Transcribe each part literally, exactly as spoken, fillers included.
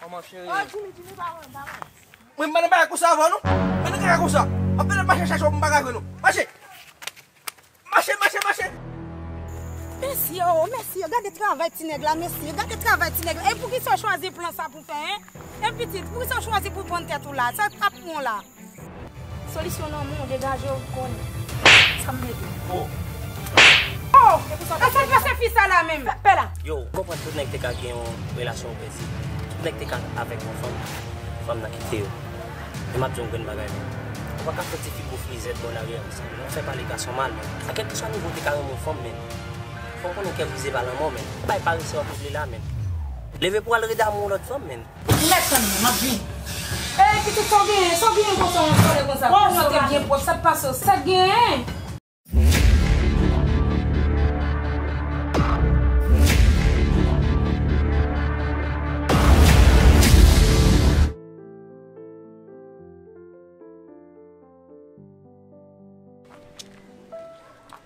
Kòman, cheri? Oh, Jimmy, Jimmy, pa wè, pa wè. Mwen, m pa nan bagay konsa avè w, non. Mwen, nan kaka konsa. Anpil lòt mache chache w, m pa ka jwenn ou. Mache! Mache, mache, mache! Mesye, oh, mesye, gade travay ti nèg la, mesye, gade travay ti nèg la. E poukisa w chwazi plan sa pou fè, en? E pitit, poukisa w chwazi pou pann tèt ou la? Sa k ap pran w la? Solisyon nan men w, degaje w, konnen. Sa m vle di. Oh! Oh! E sa k pase fi sa la menm? Pè la! Yo, m konprann tout nèg te ka gen yon relasyon opresi. Tout nèg te ka avèk yon fanm, fanm nan kite yo. Men m ap di yon grenn bagay, men. Ou pa ka fè ti fi kou frizèt bò lari a konsa, men. Ou fè pale gason mal, men. A kèlkeswa nivo w te ka renmen yon fanm, men. Fò w konnen kè brize pa lanmò, men. Bay parese w ap vle la, men. Leve pou w al rede amou yon lòt fanm, men. Ou mèt tann mwen, m ap vini. Ey, pitit, sa w genyen, sa w genyen konsa, yon sòlè konsa? Kòman w te byen pwòp, sa k pase w, sa k genyen?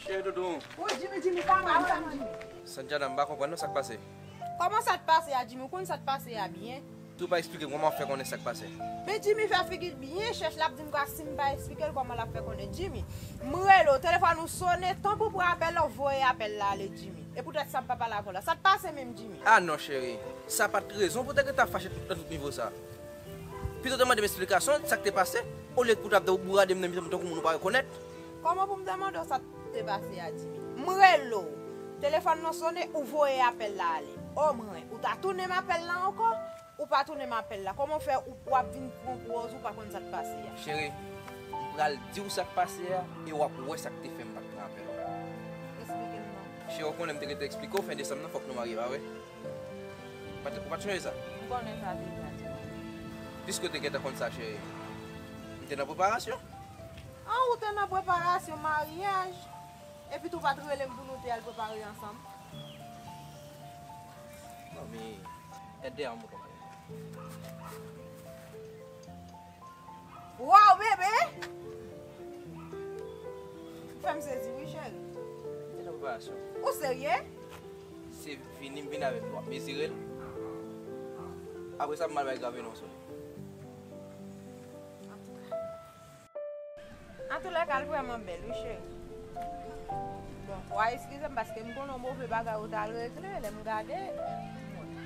Cheri doudou. Wi, Jimmy, Jimmy, pa mal, pa mal, Jimmy. Sanjana, m pa konprann non sa k pase. Kòman sa t pase a, Jimmy? Ou konn sa t pase a byen. Tou pa eksplike m kòman w ap fè konnen sa k pase. Men Jimmy fè figi l byen chèch, l ap di m kwa si m pa eksplike l kòman l ap fè konnen. Jimmy, m rele w, telefòn ou sonnen, tan pou pran apèl la, ou voye apèl la ale, Jimmy. E poutèt sa m pa pale avè w la. Sa t pase menm, Jimmy? Ah non, cheri. Sa pa t rezon pou w te gentan fache nan tout nivo sa. Pito w te mande m esplikasyon sa k te pase, olye pou w t ap bourade m nan mitan tankou moun ou pa rekonèt. Kòman pou m te mande w sa k te pase a, Jimmy? M rele w. Telefòn nan sonnen, ou voye apèl la ale. O mwen, ou ta tounen m apèl la ankò? Ou pa tounen m apèl la. Kòman w fè ou, w ap vin pran pòz ou pa konn sa k pase a? Cheri, m pral di w sa k pase a, e w ap wè sa k te fè m pa t pran apèl ou. Eksplike m non. Cheri, ou konnen m te gentan eksplike w, fen desanm nan fòk nou marye, pa vre? Ou pa t, ou pa t sonje sa? M konnen sa deja, Jimmy. Piske w te gentan konn sa, cheri, m te nan preparasyon. An, ou te nan preparasyon maryaj, epi tou pa t rele m pou nou te al prepare ansanm? Non, men, èt dèyè an mouton. Waw, bebe! Fè m sezi, wi, cheri. Se nan preparasyon. Ou serye? Se vini, m vin avèk nou, w ap mezire l. Apre sa, m al bay grave non sou li. Antoulèka, l vrèman bèl, wi, cheri. Bon, w a eskize m paske m konnen yon move bagay ou t al regle, lè m gade, bon, li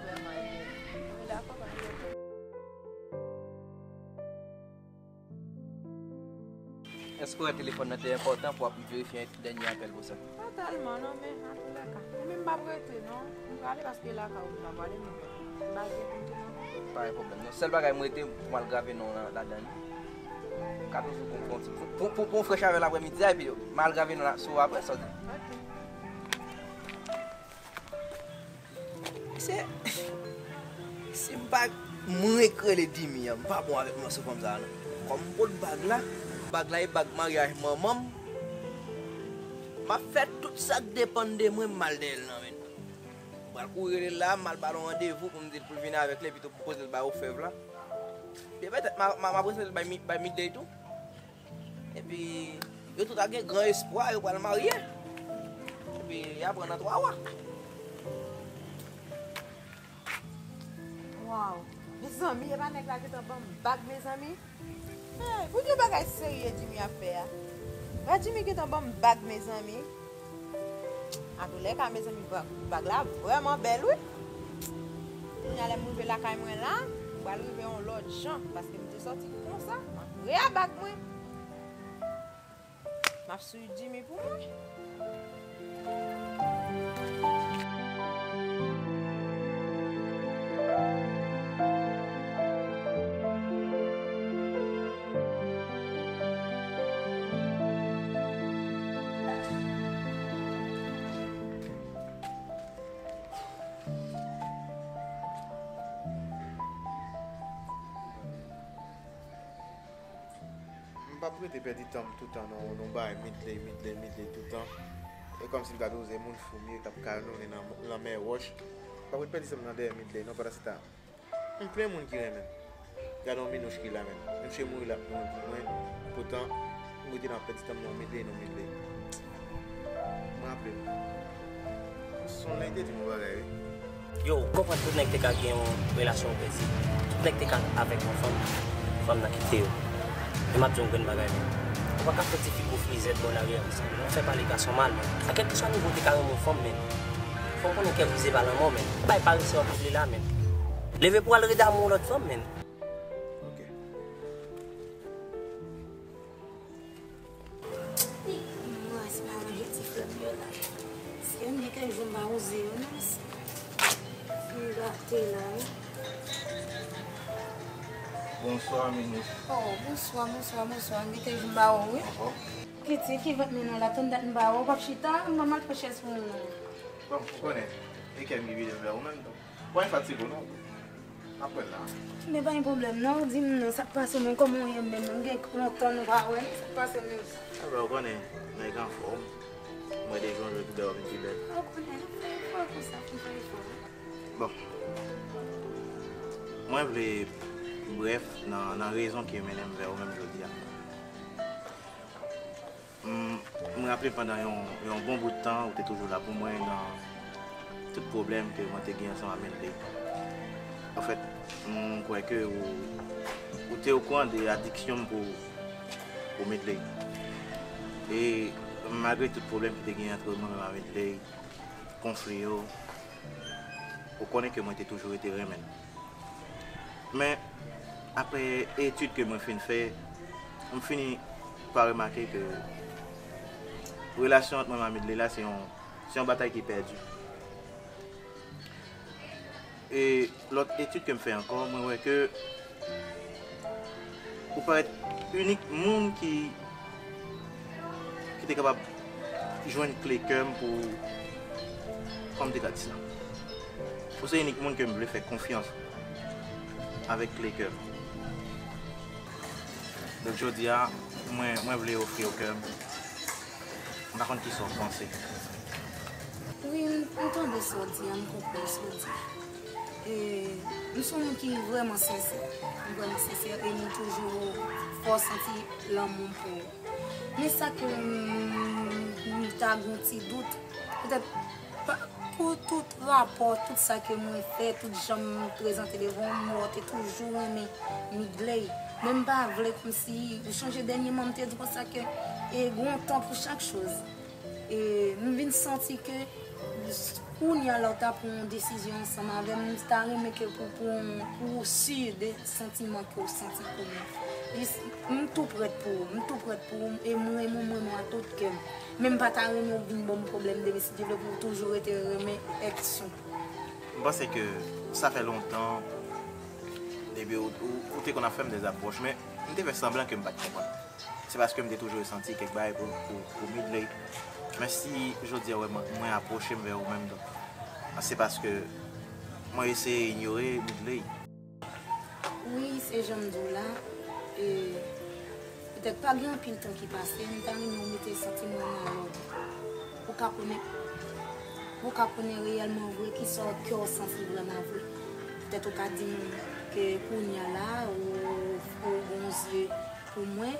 vrèman bèl. Wi, dakò, pa gen pwoblèm. Èske w wè telefòn nan te enpòtan pou w ap verifye dènye apèl konsa? Pa tèlman non, men antoulèka, mwen menm m p ap rete non. M prale paske lakay ou m ta prale, men m pa gen pou m tounen non. Pa gen pwoblèm non. Sèl bagay m rete pou m al grave non w la, ladan li. M ka toujou pou, pou, pou, pou, pou yon frèch avè l aprèmidi a, epi m al grave non w la sou apre sa w di. Ok. Se, si m pa mwen k rele Dimi an, m pa bon avèk mòso fanm sa a non. Kòm m pot bag la, bag la e bag maryaj manman m, m ap fè tout sa k depann de mwen, m al dèyè l nan men l. M pral kouri rele l la, m al ba l yon randevou pou m di l pou l vin avèk li, epi tou pou kote l bay ofèv la. Epi petèt m a, m a, m a prezante l bay mi-, bay Midley tou. Epi, yo tout ap gen gran espwa, yo pral marye. Epi, y ap pran nan twa wa. Waw! Mezanmi, epa nèg la gentan ban m bag, mezanmi. Hey, pou di yon bagay serye Jimmy ap fè a. Wè Jimmy gentan ban m bag, mezanmi. Antoulèka, mezanmi, bag, bag la vrèman bèl, wi. Kounye a, lè m rive lakay mwen la, m pral rive yon lòt jan, paske m te sòti konsa, m ap re a bag mwen. M ap swiv Jimmy pou mwen. M p ap rete pèdi tan m toutan nan yon bagay Midley, Midley, Midley toutan. E kòmsi m ta toujou se moun foumi k ap kanonnen nan lanmè wòch. M p ap rete pèdi tan m nan dèyè Midley non, pandan se tan m plen moun ki renmen m. Gade yon minouch ki la menm. Menm si mouri l ap mouri pou mwen, poutan m rete nan pèdi tan m nan yon Midley, nan yon Midley. Mwen raple m. Son lè te di m yon bagay wi. Yo, ou konprann tout nèg te ka gen yon relasyon yo pèdi. Tout nèg te ka avèk yon fanm, fanm nan kite yo. E m ap di yon grenn bagay, men ou pa ka fè ti fi kou frizèt bò lari a konsa, men. Ou fè pale gason mal, men. A kèlkeswa nivo w te ka renmen yon fanm, men. Fò w konnen kè brize pa lanmò, men. Bay parese w ap regle la, men. Leve pou w al rede amou yon lòt fanm, men. Ok. Mwen se pa ranje ti flè m yo la. Si m gen kèk jou m pa wouze yo non, m gate la wi. Bonswa, minis. Oh, bonswa, bonswa, bonswa. M gen kèk jou m pa wè w wi. Anfòm? Kite ki vant men non la, tann dat m pa wè w, w p ap chita, m pa mal pran chèz pou nou non. Bon, ou konnen, e kè m ki vide vè ou menm tou. Mwen fatige w non. Apre la. Men pa gen pwoblèm non, di m non, sa k pase w menm, kòman w ye menm, m gen lontan nou pa wè, sa k pase menm? Alò, ou konnen, nèg anfòm, mwen de jou an jou pi bèl w ap vin pi bèl. Ou konnen, fè efò konsa, fè efò. Bon. Mwen vle brèf nan, nan rezon ki mennen m vè ou menm jodi a. M, m raple pandan yon, yon bon bout tan, ou te toujou la pou mwen nan tout pwoblèm ke mwen te gen ansanm ak Medley. Anfèt, m kwè ke ou, ou te okouran de adiksyon m pou, pou Medley. E malgre tout pwoblèm ki te gen ant mwen menm ak Medley, konfli yo, ou konnen ke mwen te toujou rete renmen l. Men, apre etid ke mwen fin fè, m fini pa remake ke relasyon ant mwen ak Midley la, se yon, se yon batay ki pèdi. E lòt etid ke m fè ankò, mwen wè ke ou parèt inik moun ki, ki te kapab jwenn kle kè m pou, kòm m te ka di sa. Ou se inik moun ke m vle fè konfyans avèk kle kè m. Donk, jodi a, mwen, mwen vle ofri w kè m. M pa konn kisa w panse. Wi, m, m tande sa w di a, m konprann sa w di. E, m se yon moun ki vrèman sensè. M vrèman sensè e m toujou fè w santi lanmou m pou ou. Men sa ke m, m ta gen yon ti dout, petèt pa, pou tout rapò, tout sa ke mwen fè, tout jan m prezante devan w, m wè w te toujou renmen Midley. Men m pa vle kòmsi, ou chonje dènyèman m te di w konsa ke, e, gen yon tan pou chak choz. E m vin santi ke kounye a la w ta pran yon desizyon ansanm avè m, m ta renmen ke pou, pou, pou w si de santiman ke w santi pou mwen. Jis, m tou prèt pou ou, m tou prèt pou ou, e m renmen w, m renmen w a tout kè m. Men m pa ta renmen w vin ban m pwoblèm demen, si Dye vle, pou w toujou rete renmen èks ou. M panse ke sa fè lontan, epi ou, ou, ou te konn ap fè m de apwòch, men m te fè sanblan ke m pa t konprann. Se paske m te toujou resanti kèk bagay pou, pou, pou Midley. Men si jodi a w wè mwen, mwen apwoche m vè ou menm, donk, se paske mwen eseye inyore Midley. Wi, se jan m di w la, e petèt pa gen anpil tan ki pase, m ta renmen w mete santiman w nan lòd. Ou ka konnen, ou ka konnen reyèlman vre kisa kè w santi vrèman vre. Petèt ou ka di m ke kounye a la, ou, ou gon zye pou mwen,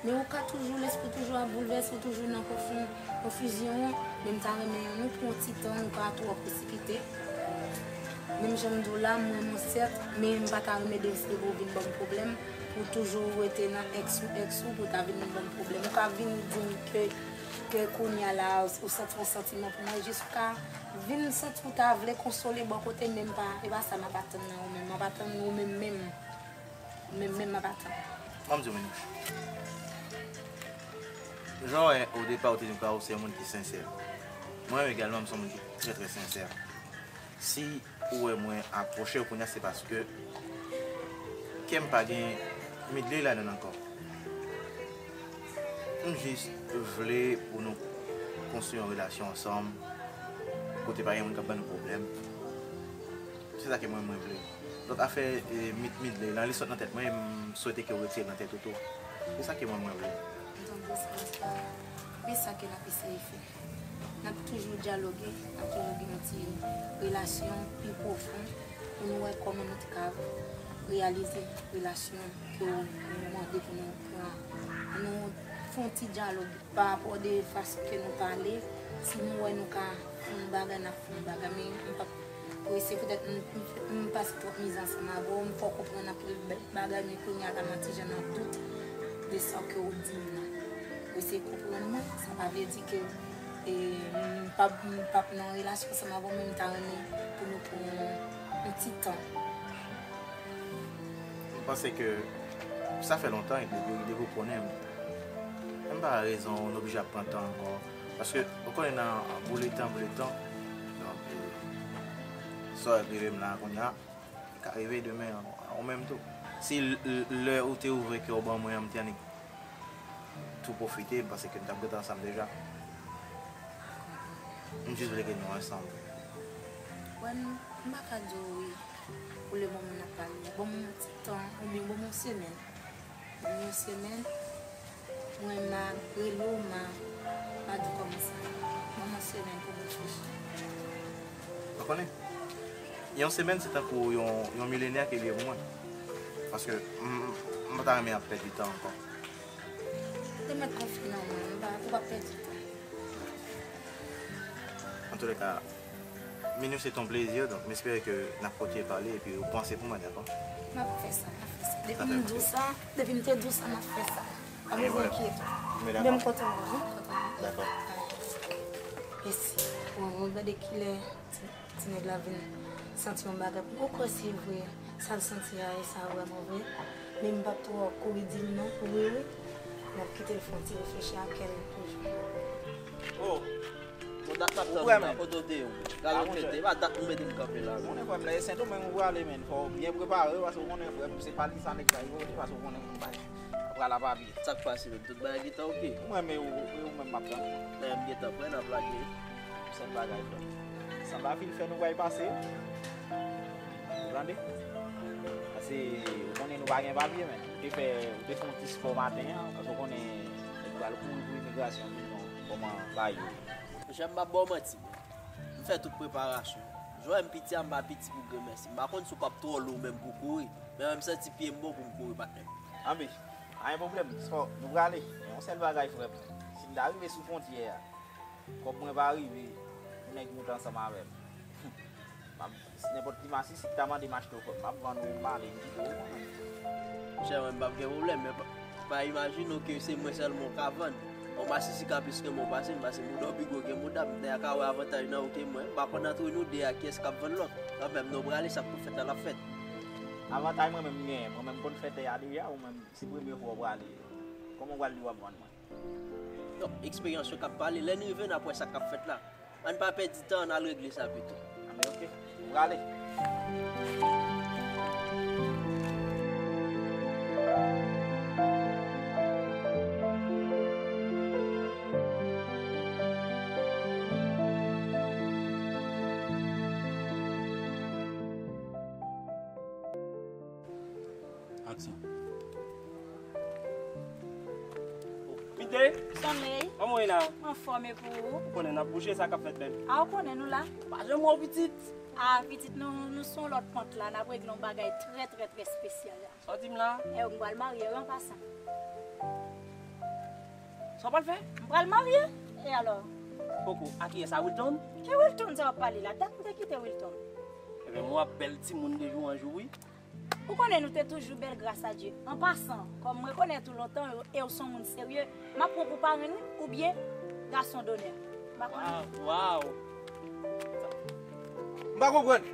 men ou ka toujou, lespri toujou ap boulvèse, ou toujou nan konfon, konfizyon an, men m ta renmen nou pran yon ti tan, nou pa twò presipite. Menm jan m di w la, mwen, mwen sèt, men m pa ta renmen de, de pou w vin ban m pwoblèm, pou w toujou rete nan èks ou, èks ou, pou w ta vin ban m pwoblèm. Ou ka vin di m ke, ke kounye a la, ou santi yon santiman pou mwen, jis ou ka vin santi ou ta vle konsole bò kote, men m pa, e pa sa m ap atann nan ou menm, m ap atann ou menm menm. Menm, menm m ap atann. Ban m di w, Minouche. Jan w wè, o depa, ou te di m ke ou se yon moun ki sensè. Mwen menm egalman, m se yon moun ki trè, trè sensè. Si ou wè mwen apwoche w kounye a, se paske kè m pa gen Midley ladan l ankò. M jis vle pou nou konstwi yon relasyon ansanm, kote pa gen moun k ap ban nou pwoblèm. Se sa ke mwen, mwen vle. Donk, afè, e, Mid-, Midley lan, li sot nan tèt mwen, e m swete ke w retire l nan tèt ou tou. Se sa ke mwen, mwen vle. Donk, Gospas, men sa ke n ap eseye fè. N ap toujou dyaloge, n ap toujou gen yon ti relasyon pi pwofon pou nou wè kòman nou te ka reyalize relasyon ke w, ou mande pou nou pran, pou nou fè yon ti dyalòg pa rapò de fason ke nou pale. Si nou wè nou ka fè yon bagay, n ap fè yon bagay, men nou p ap Wi, se poutèt m, m, m pase twòp mizè ansanm avè w, m fè w konprann anpil bèl bagay, men kounye a la m an ti jan nan dout de sa ke w di m nan. Wi, se konprann mwen, sa pa vle di ke, e, m p ap, m p ap nan yon relasyon ansanm avè w, men m ta renmen pou nou pran yon, yon ti tan. M panse ke sa fè lontan, depi, depi w konnen m. Men m pa rezon w oblije ap pran tan ankò. Paske, ou konnen nan boule tan, boule tan. Donk, e, sa w rive m la kounye a, li ka rive demen an, ou menm tou. Si l, l, lè ou te ouvri kè w ban mwen an, m te annik tou pwofite, m panse ke n t ap rete ansanm deja. M jis vle ke nou ansanm. Wè, m, m pa ka di w wi. Pou le moman n ap pale a. Ban m yon ti tan, oubyen ban m yon semèn. Ban m yon semèn. Mwen, m a rele w, m a, m a di w kòman sa ye. Ban m yon semèn pou m reflechi. Ou konnen, yon semèn se tankou yon, yon milenè ke li ye pou mwen. Paske m, m pa ta renmen ap pèdi tan ankò. Te mèt konfye nan mwen, m pa, ou pa pèdi tan. Antoulèka, Minou, se ton plezi, donk m espere ke n ap kontinye pale epi ou panse pou mwen, dakò? M ap fè sa, m ap fè sa. Depi m di w sa, depi m te di w sa, m ap fè sa. Pa bezwen enkyete w. Men m kontan wè w, wi, m kontan wè w. Dakò. Mèsi. Bon, gade kilè ti, ti nèg la vin santi yon bagay. Ou kwè se vre? Sa l santi a, e sa vrèman vre. Men m p ap twò kouri di l non, wi, wi. M ap kite l fè yon ti reflechi ak kè l toujou. Oh, bon, dat m ap tann la, kote w te ye, wi? Gade, ou mete, e pa dat nou mete m kanpe la, wi. Ou konnen, frè m, lè e Sendomeng ou prale, men, fò w byen prepare, paske ou konnen, frè m, se pa li sa nèg sa yo, paske ou konnen moun bay. Ap pral ap abye. Sa k pase menm? Tout bagay gentan oke? Mwen, men ou, ou menm m ap tann. Lè m gentan prè, n ap lage. Sèl bagay, frè m. Sanble anpil fè nou pral pase. Ou tande? Paske ou konnen nou pa gen papye, men. Ou te fè, ou te fè yon ti spò maten an, paske ou konnen nèg pral kouri pou imigrasyon, vin non, kòman bagay yo ye. Monchè, m p ap ba w manti. M fè tout preparasyon. Jan w wè m piti a, m pa piti pou granmèsi. M pa konn si w p ap twò lou menm pou kouri. Men mwen, m santi pye m bon pou m kouri, patnè m. Anben, pa gen pwoblèm, spò, nou prale. Men yon sèl bagay, frè m. Si m ta rive sou fwontyè a, kòb mwen pa rive, yon nèg moute ansanm avè m. M ap, si nenpòt ti masisi ki ta mande m achte yon kòb, m ap vann ou, m ale, m kite w, mwen. Monchè, mwen, m p ap gen pwoblèm, men pa, pa imajine w ke se mwen sèlman w ka vann. Yon masisi ka plis ke mwen w pase m, paske mouda w pi gwo ke mouda m. Nèg la ka wè avantaj nan ou ke mwen. M pa konn antre nou de a kiyès k ap vann lòt. Kanmenm, nou prale, sa k pou fèt la, l ap fèt. Avantaj mwen menm m genyen. Mwen menm m konn fè tè a deja, ou menm se premye fwa w prale. Kòman w pral di w ap vann mwen? Donk, eksperyans yo k ap pale. Lè n rive, n ap wè sa k ap fèt la. Ann pa pèdi tan, ann al regle sa pito. Anben, oke. Nou prale. Aksyon. Mide. Somèy. Kòman w ye la? Anfòm, e pou ou? Ou konnen n ap bouje, sa k ap fèt menm? A, ou konnen nou la. Pa janm wè w pitit. A, pitit, nou, nou sou yon lòt pant la, n ap regle yon bagay trè, trè, trè espesyal la. Sa w di m la? E, m pral marye, wi, an pasan. Sa w pral fè? M pral marye. E alò? Poko, a kiyès? A Wilton? Ki Wilton sa w ap pale la? Dat m te kite Wilton. Ebyen, m wè w ap bèl timoun de jou an jou, wi. Ou konnen nou te toujou bèl, gras a Dye. An pasan, kòm m rekonèt ou lontan e w se yon moun serye, m ap pran w pou parenn ou, oubyen gason donè. M pa konnen. Waw, waw. M pa konprann.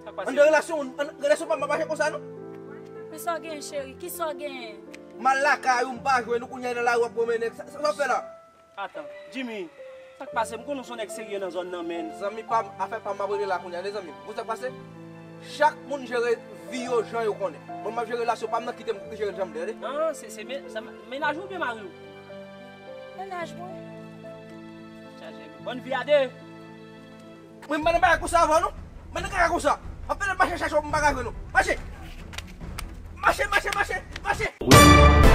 Sa k pase? Anndan relasyon, an, relasyon pa m ap mache konsa, non. Men sa w genyen, cheri? Kisa w genyen? M al lakay ou, m pa jwenn ou, kounye a nan lari w ap pwomennen. Sa, sa, sa w fè la? Atan, Jimmy, sa k pase? M konnen w se yon nèg serye nan zòn nan, menn. Zanmi pa m, afè pa m, m ap regle la kounye a, tande zanmi m. Ou konn sa k pase? Chak moun jere vi yo jan yo konnen. Mwen, m ap jere relasyon pa m nan, kite m jere l jan m vle, tande? Non, se, se men-, sa, mennaj ou oubyen mari w? Mennaj mwen. Chaje. Bòn vi a de. Mwen, m pa nan bagay konsa avan, non. M pa nan kaka konsa. M ap fè lòt mache chache w, m pa ka jwenn ou. Mache! Mache, mache, mache, mache!